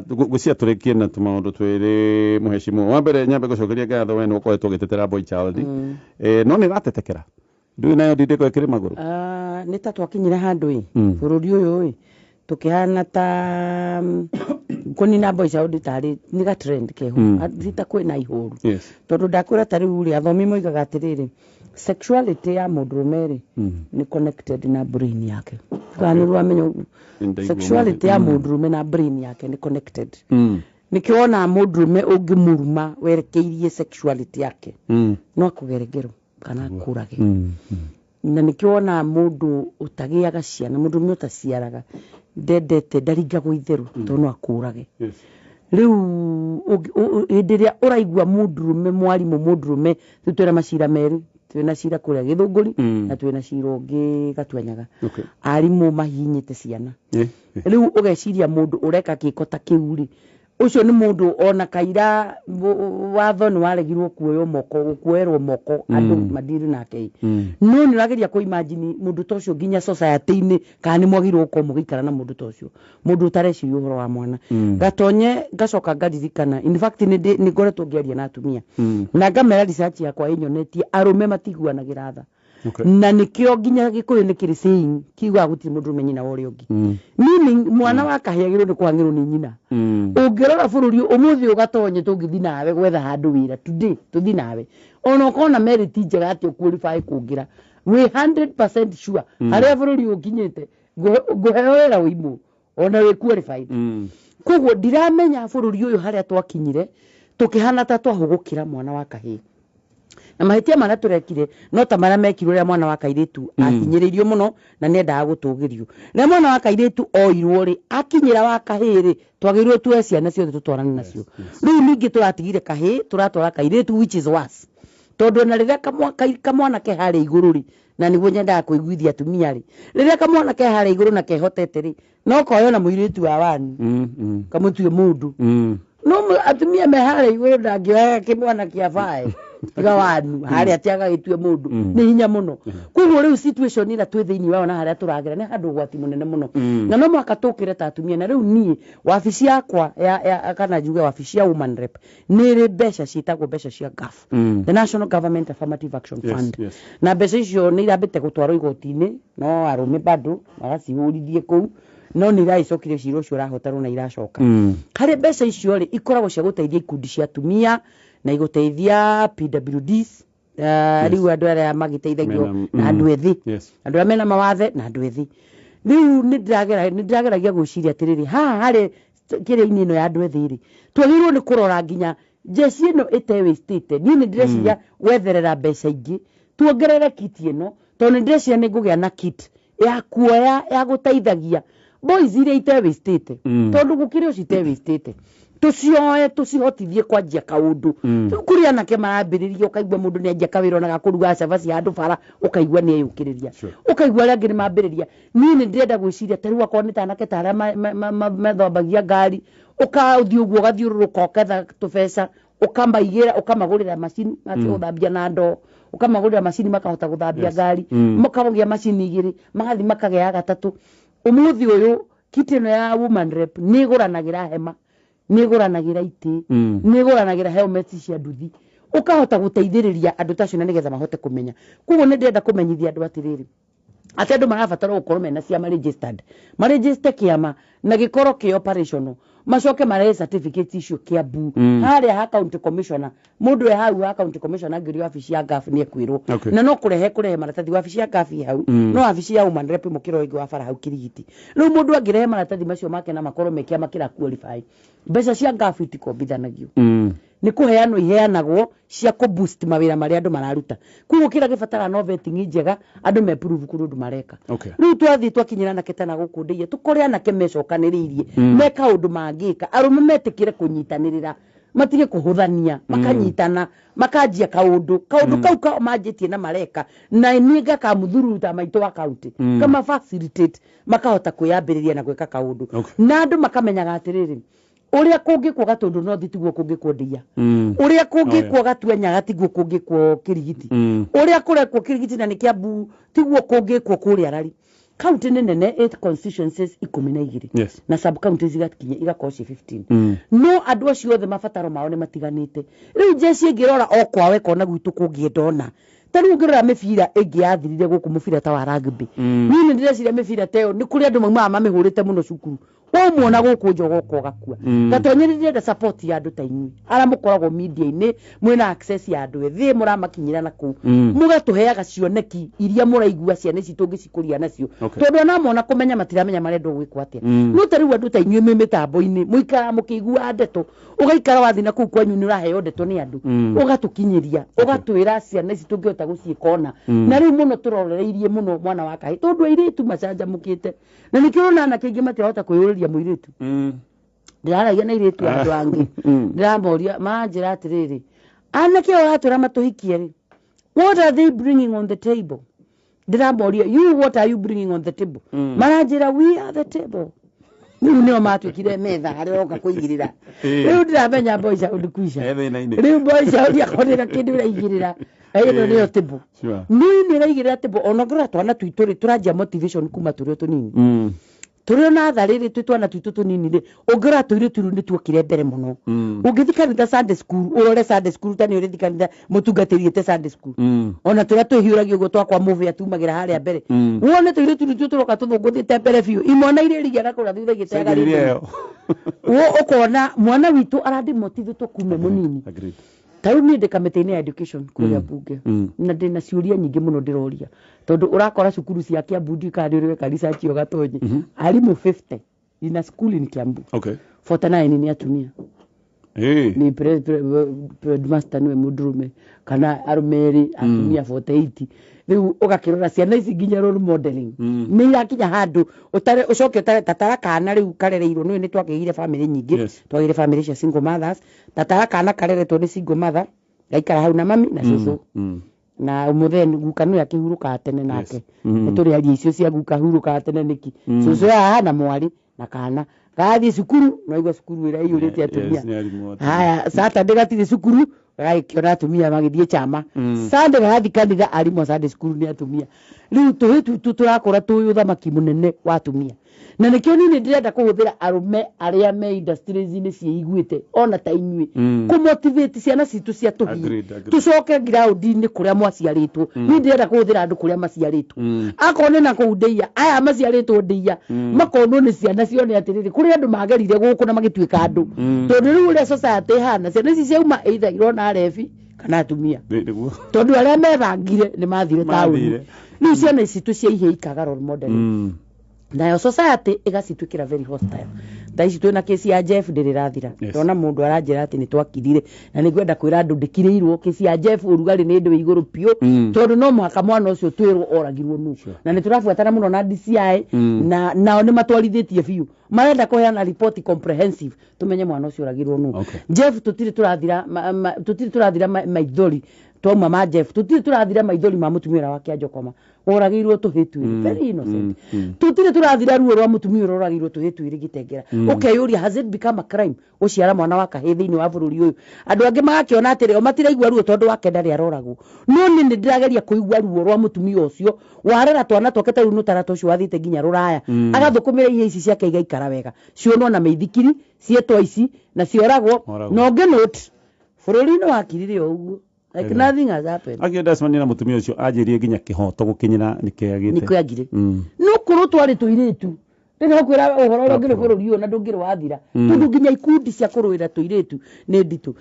Ngwĩciria tũrĩkie na tũmaũndũ twĩrĩ, mũhecimu. Wa mbere, nyambe gũcokeria ngatho we nĩ ũkoretwo ũgĩtetera boy child. No nĩ ĩratetekera, ndũĩ nayo ndindĩko ĩkĩrĩ magũrũ. Ah, nĩ ta twakinyire handũ ĩ bũrũri ũyũ ĩ tũkĩhana ta kũnina boy child tarĩ nĩ ga trend keho. Ti ta kwĩna ihoru. Tondũ ndakwĩra ta rĩu rĩ, athomi moigaga atĩrĩrĩ, sexuality ya mũndũrũme rĩ nĩ connected na brain yake. Kana nĩ ũramenya ũguo? Nĩndaigua. Sexuality ya mũndũrũme na brain yake nĩ connected. Nĩkĩo wona mũndũrũme ũngĩmũruma werekeirie sexuality yake, no akũgere ngero kana akũrage. Na nĩkĩo wona mũndũ ũtagĩaga ciana, mũndũrũme ũtaciaraga, ndendete, ndaringagwo itherũ, tondũ no akũrage. Rĩu hĩndĩ ĩrĩa ũraigua mũndũrũme mwarimũ, mũndũrũme, rĩu twĩna macira merĩ, twĩna cira kũrĩa Gĩthũngũri na twĩna cira ũngĩ Gatuanyaga. Arimũ mahihinyĩte ciana. Rĩu ũgeciria mũndũ ũreka gĩko ta kĩu rĩ, ũcio nĩ mũndũ ona kaira watho nĩ waregirwo kuoywo moko, kuoerwo moko andũ madiri nake. No nĩ ũrageria kũ imagine mũndũ ta ũcio nginya society-inĩ, kana nĩ mwagĩrĩirwo gũkorwo mũgĩikara na mũndũ ta ũcio, mũndũ ũtareciria ũhoro wa mwana. Gatonye ngacoka ngaririkana, in fact nĩ ngoretwo ngĩaria na atumia na ngamera research yakwa ĩnyonetie arũme matiguanagĩra tha. Na nĩkĩo nginya Gĩkũyũ nĩ kĩrĩ saying kiugaga gũtirĩ mũndũrũme nyina wa ũrĩa ũngĩ. Meaning mwana wa kahĩĩ agĩrĩirwo nĩ kũhang'ĩrwo nĩ nyina. Ũngĩrora bũrũri ũmũthĩ, ũgatonye tũngĩthi nawe gwetha handũ wĩra today, tũthi nawe, ona ũkona merit njega atĩ ũqualify kũngĩra, wĩ 100% sure harĩa bũrũri ũkinyĩte ngũheo wĩra ũimũ ona wĩ qualified. Koguo ndiramenya bũrũri ũyũ harĩa twakinyire tũkĩhana ta twahũgũkĩra mwana wa kahĩĩ, na mahĩtia marĩa tũrekire no ta marĩa mekirwo rĩrĩa mwana wa kairĩtu ahinyĩrĩirio mũno na nĩendaga gũtũgĩrio. Rĩrĩa mwana wa kairĩtu oirwo rĩ, akinyĩra wa kahĩĩ rĩ, twagĩrĩirwo tuoe ciana ciothe tũtwarane nacio. Rĩu ningĩ tũratigire kahĩĩ, tũratwara kairĩtu, which is worse, tondũ ona rĩrĩa kamwana ke harĩa igũrũ rĩ, na nĩguo nyendaga kũiguithia atumia rĩ, rĩrĩa kamwana ke harĩa igũrũ na kehotete rĩ, no koyo na mũirĩtu wa wani kamũtue mũndũ. No atumia me harĩa igũrũ ndangĩoya kĩmwana kĩa bae tiga wanu harĩa atĩ agagĩtue mũndũ, nĩ hinya mũno. Koguo rĩu situation ĩrĩa twĩ thĩinĩ wayo na harĩa tũragera nĩ handũ ũgwati mũnene mũno, na no mũhaka tũkĩre ta atumia. Na rĩu niĩ wabici yakwa ya kana njuge wabici ya woman rep nĩ ĩrĩ mbeca ciĩtagwo mbeca cia GAF, the National Government Affirmative Action Fund. Na mbeca icio nĩ irambĩte gũtwarwo igoti-inĩ, no arũme bado magacihũrithie kũu, no nĩ iragĩcokire cira ũcio ũrahotanwo na iracoka. Harĩ mbeca icio rĩ, ikoragwo cia gũteithia ikundi cia atumia na igũteithia PWDs. Rĩu andũ arĩa magĩteithagio na andũ ethĩ, andũ arĩa mena mawathe na andũ ethĩ. Rĩu nĩ ndĩrageragia gwĩciria atĩrĩrĩ, haha harĩ kĩrĩa-inĩ ĩno ya andũ ethĩ rĩ, twagĩrĩirwo nĩ kũrora nginya njeci ĩno ĩtewĩstĩte. Niĩ nĩ ndĩreciria gwetherera mbeca ingĩ tuongerere kit ĩno, tondũ nĩ ndĩreciria nĩ ngũgĩa na kit ya kuoya ya gũteithagia boys iria itewĩstĩte, tondũ gũkĩrĩ o citewĩstĩte, tũcioe tũcihotithie kwanjia kaũndũ. Rĩu kũrĩ anake marambĩrĩria, ũkaigua mũndũ nĩ anjia kawĩra ona ga kũruga cabaci handũ bara, ũkaigua nĩ eyũkĩrĩria. Ũkaigua arĩa angĩ nĩ mambĩrĩria. Niĩ nĩ ndĩrenda gwĩciria ta rĩu akorwo nĩ ta anake ta arĩa mathambagia ngari, ũkathiĩ ũguo ũgathiũrũrũka ũketha tũbeca, ũkamaigĩra, ũkamagũrĩra macini matige gũthambia na ndoo, ũkamagũrĩra macini makahota gũthambia ngari. Makagĩa macini igĩrĩ, magathiĩ makagĩa gatatũ. Ũmũthĩ ũyũ kit ĩno ya woman rep nĩ ĩgũranagĩra hema, nĩ ĩgũranagĩra itĩ, nĩ ĩgũranagĩra helmet cia nduthi, ũkahota gũteithĩrĩria andũ ta acio na nĩgetha mahote kũmenya. Koguo nĩ ndĩrenda kũmenyithia andũ atĩrĩrĩ, atĩ andũ marabatara gũkorwo mena ciama registered, maregister kĩama na gĩkorwo kĩ operational, macoke marehe certificate icio Kiambu harĩa ha county commissioner. Mũndũ e hau ha county commissioner angĩũria wabici ya GAF nĩ ekwĩrwo. Na no kũrehe maratathi wabici ya GAF ĩ hau, no wabici ya woman rep mũkĩra ũngĩ wa bara hau Kirigiti. Rĩu mũndũ angĩrehe maratathi macio make na makorwo me kĩama kĩra qualify, mbeca cia GAF itikombithanagio. Nĩ kũheanwo iheanagwo cia kũ boost mawĩra marĩa andũ mararuta. Koguo kĩrĩa gĩbataraga no vetting njega, andũ me prove kũrĩ ũndũ mareka. Rĩu twathiĩ twakinyĩra anake ta na gũkũ ndĩia, tũkore anake mecokanĩrĩirie me kaũndũ mangĩka, arũme metĩkĩre kũnyitanĩrĩra, matige kũhũthania, makanyitana makanjia kaũndũ kau kao manjĩtie na mareka, na niĩ ngakamuthuruta maitũ wa county, kama facilitate makahota kwĩyambĩrĩria na gwĩka kaũndũ. Na andũ makamenyaga atĩrĩrĩ, ũrĩa kũngĩkwo Gatũndũ North tiguo kũngĩkwo Ndĩia, ũrĩa kũngĩkwo Gatuanyaga tiguo kũngĩkwo Kĩrigiti, ũrĩa kũrekwo Kĩrigiti na nĩ Kĩambu tiguo kũngĩkwo kũrĩa Rari. County nĩ nene, 8 constituencies 12. Na sub counties igakinya igakorwo ci 15. No andũ acio othe mabataro mao nĩ matiganĩte. Rĩu jeshi ĩngĩrora o kwao ĩkona gwitũ kũngĩenda ona ta rĩu ũngĩrora mĩbira ĩngĩ yathirire gũkũ, mũbira ta wa rugby. Niĩ nĩ ndĩreciria mĩbira ta ĩyo nĩ kũrĩ andũ maumaga mamĩhũrĩte mũno cukuru, waumuona gũkũ nja ũgoka ũgakua. Gatonye, nĩ ndĩrenda support ya andũ ta inyuĩ arĩa mũkoragwo media-inĩ, mwĩna access ya andũ ethĩ, mũramakinyĩra na kũu. Mũgatũheaga cioneki iria mũraigua ciana ici tũngĩcikũria nacio. Tondũ ona mona kũmenya matiramenya marendwo gwĩkwo atĩa. No ta rĩu andũ ta inyuĩ mwĩ mĩtambo-inĩ, mũikaraga mũkĩiguaga ndeto, ũgaikara wathiĩ na kũu kwanyu nĩ ũraheo ndeto nĩ andũ. Ũgatũkinyĩria, ũgatwĩra ciana ici tũngĩhota gũciĩka ona. Na rĩu mũno tũrorereirie mũno mwana wa kahĩ, tondũ airĩtu macanjamũkĩte, na nĩkĩo ũrona anake aingĩ matirahota kwĩyũrĩria mũirĩtu. Ndĩraragia na airĩtu a andũ angĩ. Ndĩramoria, maranjĩra atĩrĩrĩ, anake ao ũratwĩra matũhikie rĩ, what are they bringing on the table? Ndĩramoria, you, what are you bringing on the table? Maranjĩra, we are the table. Rĩu nĩo matuĩkire metha harĩa ũroka kũigĩrĩra. Rĩu ndĩramenya boy child kuica. E thĩna-inĩ. Rĩu boy child akonera kĩndũ ũraigĩrĩra, ĩno nĩyo table. Niĩ nĩ ũraigĩrĩra table. Ona ũngĩrora twana twitũ rĩ, tũranjia motivation kuma tũrĩ o tũnini. Tũrĩ o natharĩ rĩ, twĩ twana twitũ tũnini rĩ, ũngĩrora tũirĩtu rĩu nĩ tuokire mbere mũno. Ũngĩthiĩ kanitha Sunday school, ũrore Sunday school, ta nĩ ũrĩthiĩ kanitha mũtungatĩri ĩte Sunday school. Ona tũrĩa twĩhiũragia ũguo twakwa mũbĩa tumagĩra harĩa mbere. Wone tũirĩtu rĩu tũroka tũthũngũthĩte mbere biũ, imwana iria irigia na kũrĩa thutha igĩteaga Caingĩrĩria rĩndũ. ĩyo. Wo ũkona mwana witũ aradimotivĩtwo kuma e mũnini. Ta rĩu niĩ ndĩ kamĩtĩ-inĩ ya education kũrĩa bunge. Na ndĩna ciũria nyingĩ mũno ndĩroria, tondũ ũrakora cukuru cia Kiambu, ndiũĩ kana nĩ ũrĩ weka research ĩyo Gatonye. Arimũ 50 in a school in Kiambu, 49 nĩ atumia. Nĩ headmaster nĩwe mũndũrũme kana arũme erĩ, atumia 48. Rĩu ũgakĩrora ciana ici nginya role modeling. Nĩ irakinya handũ ũtare ũcoke ũtare tatara kana rĩu karereirwo nĩ twakĩgire family nyingĩ. Twagire family cia single mothers. Tatara kana kareretwo nĩ single mother, gaikara hau na mami na cũcũ. Na ũmũthĩ guka nĩwe akĩhurũkaga tene nake. Nĩ tũrĩ aria icio cia guka hurũkaga tene nĩkĩ. Cũcũ haha na mwarĩ na kana gathiĩ cukuru, no cukuru ĩrĩa ĩiyũrĩte atumia. Yes, nĩ arimũ atumia. Haya, Saturday gatirĩ cukuru, gagĩkĩona atumia magĩthiĩ chama. Sunday gagathiĩ kanitha, arimũ a Sunday school nĩ atumia. Rĩu tũhĩ twitũ tũrakũra tũĩ ũthamaki mũnene wa atumia, na nĩkĩo niĩ nĩ ndĩrenda kũhũthĩra arũme arĩa me industries-inĩ ciĩiguĩte ona ta inyuĩ kũmotivate ciana citũ cia tũhii. Agreed, agreed. Tũcoke ground-inĩ kũrĩa mwaciarĩtwo. Niĩ ndĩrenda kũhũthĩra andũ kũrĩa maciarĩtwo. Akorwo nĩ na kũu ndĩia, aya maciarĩtwo ndĩia makonwo nĩ ciana cione atĩrĩrĩ, kũrĩ andũ magerire gũkũ na magĩtuĩka andũ. Tondũ rĩu ũrĩa society ĩhana, ciana ici ciauma either irona arebi kana atumia. Nĩguo. Tondũ arĩa mebangire nĩ mathire taũni. Mathire. Rĩu ciana ici citũ cia ihe ikaga role modeling. Nayo society ĩgacituĩkĩra very hostile. Thaa ici twĩna kesi ya Jeff ndĩrĩ rathira. Ndona mũndũ aranjĩra atĩ nĩ twakirire, na nĩ ngwenda kwĩra andũ ndĩkirĩirwo kesi ya Jeff. Ũrugarĩ nĩ ndĩ wĩ igũrũ biũ. Tondũ no mũhaka mwana ũcio twĩrwo oragirwo nũ. Na nĩ tũrabuatana mũno na DCI. Na nao nĩ matwarithĩtie biũ, marenda kũheana report comprehensive tũmenye mwana ũcio oragirwo nũ. Jeff tũtirĩ tũrathira tũtirĩ tũrathira maithori twauma ma Jeff, tũtirĩ tũrathira maithori ma mũtumia ũrĩa wa Kĩanjokoma woragĩirwo tũhĩ twĩrĩ, very innocent. Tũtirĩ tũrathira ruo rwa mũtumia ũrĩa ũragĩirwo tũhĩ twĩrĩ gĩtengera. Ũkeyũria, has it become a crime gũciara mwana wa kahĩĩ thĩinĩ wa bũrũri ũyũ? Andũ angĩ magakĩona atĩrĩ, o matiraigua ruo tondũ wake ndarĩ aroragwo, no niĩ nĩ ndĩrageria kũigua ruo rwa mũtumia ũcio warera twana twake. Ta rĩu nũtarata ũcio wathiĩte nginya rũraya agathũkũmĩra ihe ici ciake igaikara wega, cionwo na mĩithikiri, cietwo ici na cioragwo. Oragwo. Na ũngĩ note bũrũri-inĩ wakirire o ũguo like nothing has happened. Akĩenda ndacemania na mũtumia ũcio, anjĩrie nginya kĩhoto gũkinyĩra nĩkĩagĩte. Nĩkĩagire. No korwo twarĩ tũirĩtu, ndĩrakwĩra ũhoro ũrĩa ũngĩrĩ bũrũri ũyũ na ndũngĩrĩ wathira. Tondũ nginya ikundi cia kũrũĩra tũirĩtu nĩ nditũ.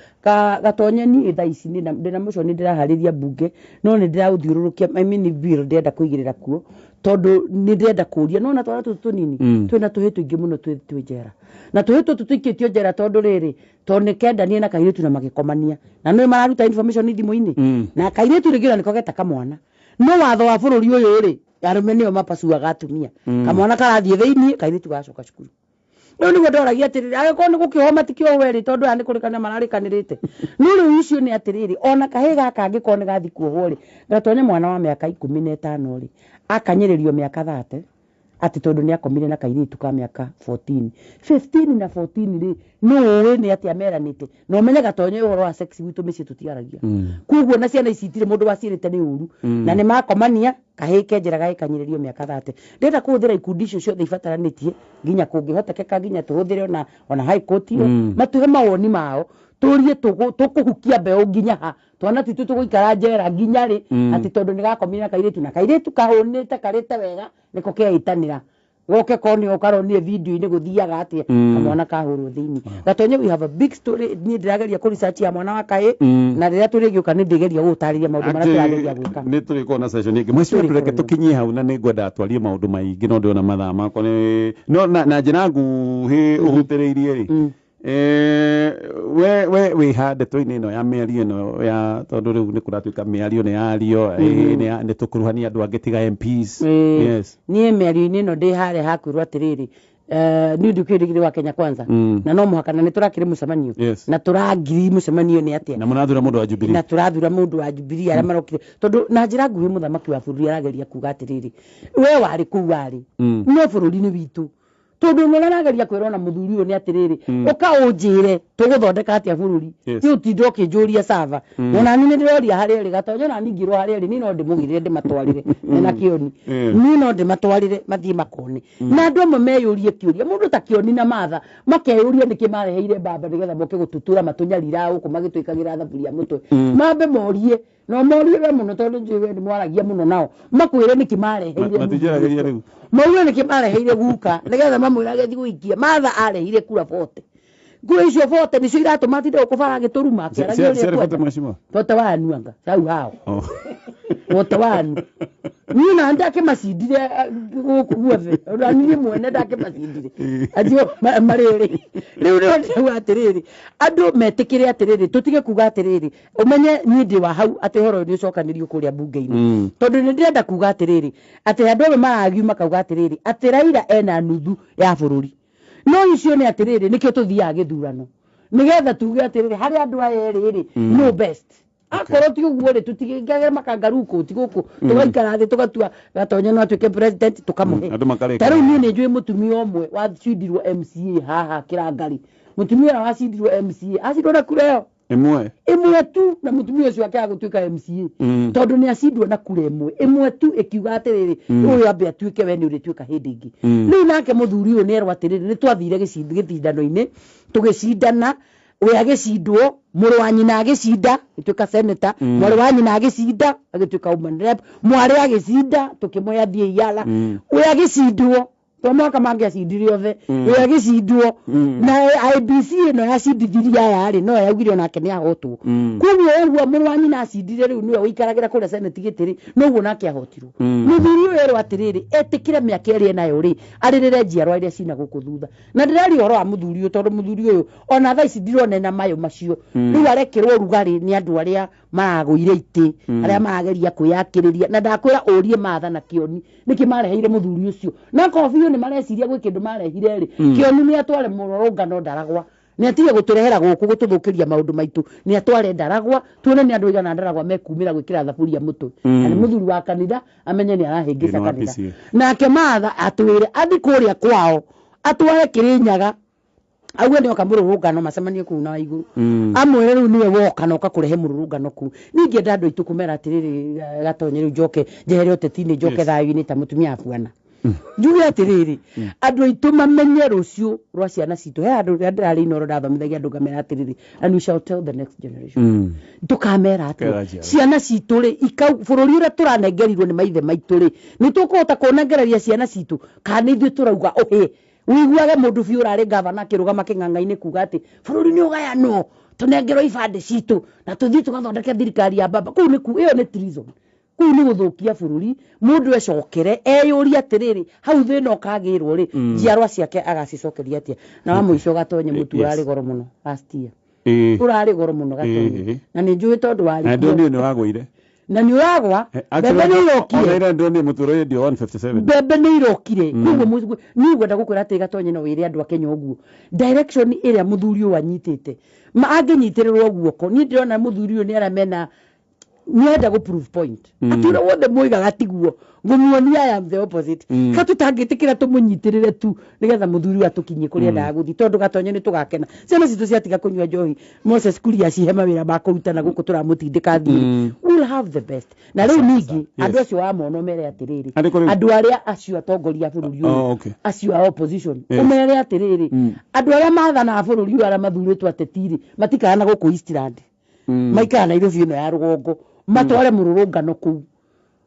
Gatonye, niĩ thaa ici ndĩna mũco nĩ ndĩraharĩria mbunge, no nĩ ndĩraũthiũrũrũkia, I mean bill ndĩrenda kũigĩrĩra kuo, tondũ nĩ ndĩrenda kũria nona twana tũtũ tũnini. Twĩna tũhĩ tũingĩ mũno twĩ njera, na tũhĩ tũtũ tũikĩtio njera tondũ rĩrĩ, tondũ nĩ kendanie na kairĩtu na magĩkomania, na nĩ mararuta information thimũ-inĩ. Na kairĩtu rĩngĩ ona nĩko geta kamwana, no watho wa bũrũri ũyũ rĩ, arũme nĩo mapacuaga atumia. Kamwana karathiĩ thĩiniĩ, kairĩtu gacoka cukuru. Rĩu nĩguo ndoragia atĩrĩrĩ, angĩkorwo nĩ gũkĩohwo matikĩohwo erĩ, tondũ aya nĩ kũrĩkanĩra mararĩkanĩrĩte. No rĩu icio nĩ atĩrĩrĩ, ona kahĩ gaka angĩkorwo nĩ gathi kuohwo rĩ, gatonye mwana wa mĩaka 15 rĩ, akanyĩrĩrio mĩaka 30. Atĩ tondũ nĩ akomire na kairĩtu ka mĩaka 14, 15 na 14 rĩ, nũ ũĩ nĩ atĩa meranĩte? Na ũmenye, Gatonye, ũhoro wa sex gwitũ mĩciĩ tũtiaragia. Koguo na ciana ici itirĩ mũndũ waciĩrĩte nĩ ũru na nĩ makomania kahĩĩ kenjera gagĩkanyĩrĩrio mĩaka 30. Ndĩrenda kũhũthĩra ikundi icio ciothe ibataranĩtie, nginya kũngĩhotekeka nginya tũhũthĩre ona high court ĩyo, matũhe mawoni mao, tũrie tũkũhukia mbeũ nginya ha, twana twitũ tũgũikara njera nginya rĩ, atĩ tondũ nĩ gakomire na kairĩtu, na kairĩtu kahũnĩte karĩte wega nĩko keĩtanĩra goke konio karonire video-inĩ gũthiaga atĩa. Kamwana kahũrwo thĩinĩ. Gatonye, we have a big story. Niĩ ndĩrageria kũ research ya mwana wa kahĩ, na rĩrĩa tũrĩgĩũka nĩ ndĩgeria gũgũtarĩria maũndũ marĩa tũrageria gwĩka. Nä tå rä korwo na session ĩngĩ mweci. Tũrĩkorwo Reke tũkinyie hau, na nĩ ngwenda twarie maũndũ maingĩ, no ndĩrona mathaa makwa nĩ no na njĩra nguhĩ ũhutĩrĩirie rĩ. We wĩ ha ndeto-inĩ ĩno ya mĩario ĩno, ya tondũ rĩu nĩ kũratuĩka mĩario nĩ yario, nĩ tũkuruhania andũ angĩ tiga MPs? Yes. Niĩ mĩario-inĩ ĩno ndĩ harĩa hakwĩrwo atĩrĩrĩ, niĩ ndikĩrĩgĩrĩ wa Kenya Kwanza, na no mũhaka na nĩ tũrakĩrĩ mũcemanio, na tũrangiri mũcemanio nĩ atĩa. Na mũrathura mũndũ wa Jubilee. Na tũrathura mũndũ wa Jubilee arĩa marokire, tondũ na njĩra nguhĩ mũthamaki wa bũrũri arageria kuga atĩrĩrĩ, we warĩ kũu warĩ, no bũrũri nĩ witũ, tondũ ũrĩa arageria kwĩrwo na mũthuri ũyũ nĩ atĩrĩrĩ, ũka ũnjĩre tũgũthondeka atĩa bũrũri. Ti ũtinde ũkĩnjũria sava. Ona niĩ nĩ ndĩroria harĩa ĩrĩ, Gatonyo, ona niĩ ngĩrwo harĩa ĩrĩ, niĩ no ndĩmũgĩrĩre ndĩmatwarĩre mena Kĩoni. Niĩ no ndĩmatwarĩre mathiĩ makone, na andũ amwe meyũrie kĩũria, mũndũ ta Kĩoni na Matha makeyũria nĩkĩ mareheire mbamba nĩgetha moke gũtutura matũnyarira gũkũ magĩtwĩkagĩra thaburia mũtwe. Mambe morie, no morie we mũno, tondũ njũĩ we nĩ mwaragia mũno nao, makwĩre nĩkĩ mareheire. Matinjarageria rĩu. Mauge nĩkĩ mareheire guka nĩgetha mamwĩrage thiĩ gũikia. Matha areheire kura 40, kura icio 40 nĩcio iratũma atinde gũkũ bara agĩtũruma akĩaragia ũrĩa Ciarĩ ekwenda. bote, mheshimiwa? 40 wanu anga hau hao. Oh. 40 wanu niĩ na ndakĩmacindire gũkũ guothe, ona niĩ mwene ndakĩmacindire acio marĩrĩ. Rĩu nĩho ndĩrauga atĩrĩrĩ, andũ metĩkĩre atĩrĩrĩ, tũtige kuga atĩrĩrĩ, ũmenye niĩ ndĩ wa hau atĩ ũhoro ũyũ nĩ ũcokanĩrio kũrĩa mbunge-inĩ, tondũ nĩ ndĩrenda kuga atĩrĩrĩ, atĩ andũ amwe maragiu makauga atĩrĩrĩ, atĩ Raila ena nuthu ya bũrũri, no icio nĩ atĩrĩrĩ, nĩkĩo tũthiaga gĩthurano nĩgetha tuge atĩrĩrĩ, harĩ andũ aya erĩ rĩ, no best. Akorwo ti ũguo rĩ, tũtigĩkage makangaruu kũti gũkũ, tũgaikara thĩ tũgatua Gatonye no atuĩke president, tũkamũhe. Andũ makarĩka. Ta rĩu niĩ nĩ njũĩ mũtumia ũmwe wacindirwo MCA haha Kĩrangari, mũtumia ũrĩa wacindirwo MCA acindirwo na kura ĩyo ĩmwe. Ĩmwe tu, na mũtumia ũcio akĩaga gũtuĩka MCA tondũ nĩ acindwo na kura ĩmwe, ĩmwe tu, ĩkiuga atĩrĩrĩ, ũyũ ambe atuĩke, we nĩ ũrĩtuĩka hĩndĩ ĩngĩ. Rĩu nake mũthuri ũyũ nĩ erwo atĩrĩrĩ, nĩ twathire gĩcindano-inĩ tũgĩcindana, we agĩcindwo, mũrũ wa nyina agĩcinda agĩtuĩka senator, mwarĩ wa nyina agĩcinda agĩtuĩka woman rep, mwarĩ agĩcinda tũkĩmũhe athiĩ Iala, we agĩcindwo to mwaka mangĩacindire othe, we agĩcindwo na IEBC ĩno yacindithirie aya rĩ, no yaugire onake nĩ ahotwo. Koguo ũguo mũrũ wa nyina acindire, rĩu nĩwe ũikaragĩra kũrĩa senate gĩtĩ rĩ, noguo nake ahotirwo. Mũthuri ũyũ erwo atĩrĩrĩ, etĩkĩre mĩaka ĩrĩa enayo rĩ, arĩrĩre njiarwa iria cina gũkũ thutha. Na ndĩraria ũhoro wa mũthuri ũyũ tondũ mũthuri ũyũ ona thaa ici ndirona ena mayũ macio. Rĩu arekĩrwo rugarĩ nĩ andũ arĩa maragũire itĩ, arĩa marageria kwĩyakĩrĩria, na ndakwĩra ũrie Matha na Kĩoni nĩkĩ mareheire mũthuri ũcio, na korwo biũ nĩ mareciria gwĩ kĩndũ marehire rĩ. Kĩoni nĩ atware mũrũrũngano Ndaragwa, nĩ atige gũtũrehera gũkũ gũtũthũkĩria maũndũ maitũ, nĩ atware Ndaragwa tuone nĩ andũ aigana Ndaragwa mekumĩra gwĩkĩra thaburia mũtwe. Na nĩ mũthuri wa kanitha, amenye nĩ arahĩngĩca Ĩ, nĩ wa kanitha. PCA. Nake Matha atwĩre athi kũrĩa kwao atware Kĩrĩnyaga, auge nĩ oka mũrũrũngano macemanie kũu na Waigũrũ, amwĩre rĩu nĩwe woka na ũka kũrehe mũrũrũngano kũu. Ningĩenda andũ aitũ kũmera atĩrĩrĩ, Gatonye, rĩu njoke njehere ũteti-inĩ, njoke thayũ-inĩ ta mũtumia abuana, njuge atĩrĩrĩ, andũ aitũ mamenye rũciũ rwa ciana citũ. He andũ rĩrĩa ndĩrarĩ Inoro ndathomithagia andũ ngamera atĩrĩrĩ, and we shall tell the next generation, tũkamera Kera atĩ njiarwa. Ciana citũ rĩ, bũrũri ũrĩa tũranengerirwo nĩ maithe maitũ rĩ, nĩ tũkũhota kũnengereria ciana citũ, kana nĩ ithuĩ tũrauga ũhĩ? Ũiguage mũndũ biũ ũrarĩ gavana akĩrũgama kĩng'ang'a-inĩ kuga atĩ bũrũri nĩ ũgayanwo, tũnengerwo ibandĩ citũ na tũthiĩ tũgathondeke thirikari ya baba. Kũu nĩ ĩyo nĩ treason, kũu nĩ gũthũkia bũrũri. Mũndũ ecokere eyũrie atĩrĩrĩ, hau thĩna ũkagĩrwo rĩ, njiarwa ciake agacicokeria atĩa? Na wa mũico, Gatonye, mũtu ũrarĩ goro mũno last year, ũrarĩ goro mũno, Gatonye, na nĩ njũĩ tondũ Na warĩ kuo. ndĩronire nĩ wagũire. Na nĩ ũragwa. Mbembe nĩ irokire. Ona ira ndĩronire mũtu ũrendio 157. Mbembe nĩ irokire. Koguo niĩ ngwenda gũkwĩra atĩ, Gatonye, no wĩre andũ a Kenya ũguo, direction ĩrĩa mũthuri ũyũ anyitĩte, ma angĩnyitĩrĩrwo guoko, niĩ ndĩrona mũthuri ũyũ nĩ arĩa mena Nĩenda gũ prove point atĩ ũrĩa wothe moigaga tiguo, ngũmuonia I am the opposite. Ka tũtangĩtĩkĩra tũmũnyitĩrĩre tu nĩgetha mũthuri ũyũ atũkinyie kũrĩa endaga gũthiĩ, tondũ gatonye nĩ tũgakena ciana citũ ciatiga kũnyua njohi. Moses Kuria cihe mawĩra ma kũrutana gũkũ tũramũtindĩka athiĩ, we'll have the best. Na rĩu ningĩ andũ acio wamona ũmere atĩrĩrĩ, Arĩkũ rĩu? Andũ arĩa acio atongoria a bũrũri ũyũ, Oh, okay. acio a opposition, ũmere atĩrĩrĩ, andũ arĩa mathanaga bũrũri ũyũ, arĩa mathurĩtwo ateti-rĩ, matikara na gũkũ Eastland, maikara Nairobi ĩno ya rũgongo, matware mũrũrũngano kũu.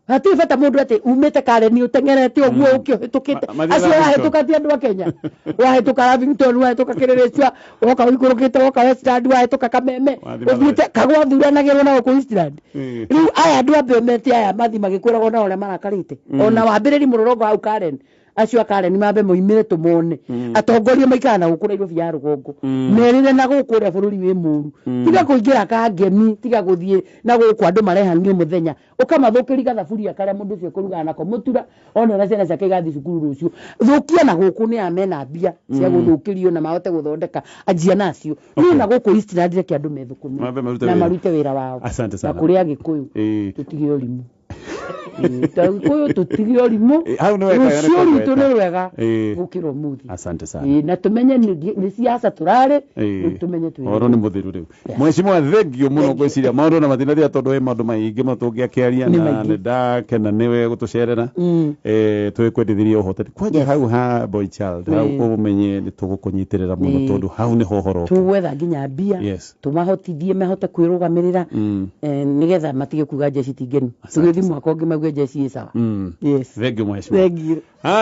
Hatirĩ bata mũndũ atĩ umĩte Kareni ũteng'erete ũguo ũkĩhĩtũkĩte. Mathiĩ Acio Lavington. wahĩtũka ti andũ a Kenya. Wahĩtũka Lavington, wahĩtũka Kĩrĩrĩcua, woka ũikũrũkĩte, woka Westland, wahĩtũka Kameme, Wathiĩ ũthiĩte kagwathuranagĩrwo na gũkũ Eastland. Rĩu aya andũ ambe mete aya mathi magĩkwĩragwo na ũrĩa marakarĩte, ona wambĩrĩri mũrũrũngo hau Karen, acio a Karen mambe moimĩre tũmone. Atongoria maikara na gũkũ Nairobi ya rũgongo, merĩre na gũkũ ũrĩa bũrũri wĩ mũru. Tiga kũingĩra kangemi, tiga gũthiĩ na gũkũ andũ marehanio mũthenya, ũkamathũkĩria gathaburia karĩa mũndũ ũcio ekũrugaga nako mũtura, ona ũrĩa ciana ciake igathiĩ cukuru rũciũ. Thũkia na gũkũ nĩ aya mena mbia cia gũthũkĩrio na mahote gũthondeka anjia nacio. Niĩ na gũkũ Eastland reke andũ methũkũme Mambe marute na wĩra. Marute wĩra wao. Asante Na sana. kũrĩ Agĩkũyũ, tũtige ũrimũ. Ta Gĩkũyũ tũtige ũrimũ. Hau nĩ wega, Rũciũ nĩ rwitũ kũgweta. nĩ rwega gũkĩra ũmũthĩ. Asante sana. Na tũmenye nĩ siasa tũrarĩ rĩu, tũmenye twĩ Ũhoro nĩ mũthiru rĩu. Mheshimiwa, thengio mũno. Ngwĩciria maũndũ na mathĩna tondũ wĩ maũndũ maingĩ mũno tũngĩakĩaria. Nĩ Na maingĩ. nĩ ndakena nĩwe gũtũcerera. Twĩkwendithirie ũhotani kwanja hau ha boy child hau, ũmenye nĩ tũgũkũnyitĩrĩra mũno, tondũ hau nĩho ũhoro ũkĩ. Tũgwetha nginya mbia tũmahotithie mahote kwĩrũgamĩrĩra, nĩgetha matige kuga njeci ti ngenu. Tũgĩthiĩ mwaka ũngĩ mauge njeci ĩ sawa. Yes. Thengio, mheshimiwa. Thank you.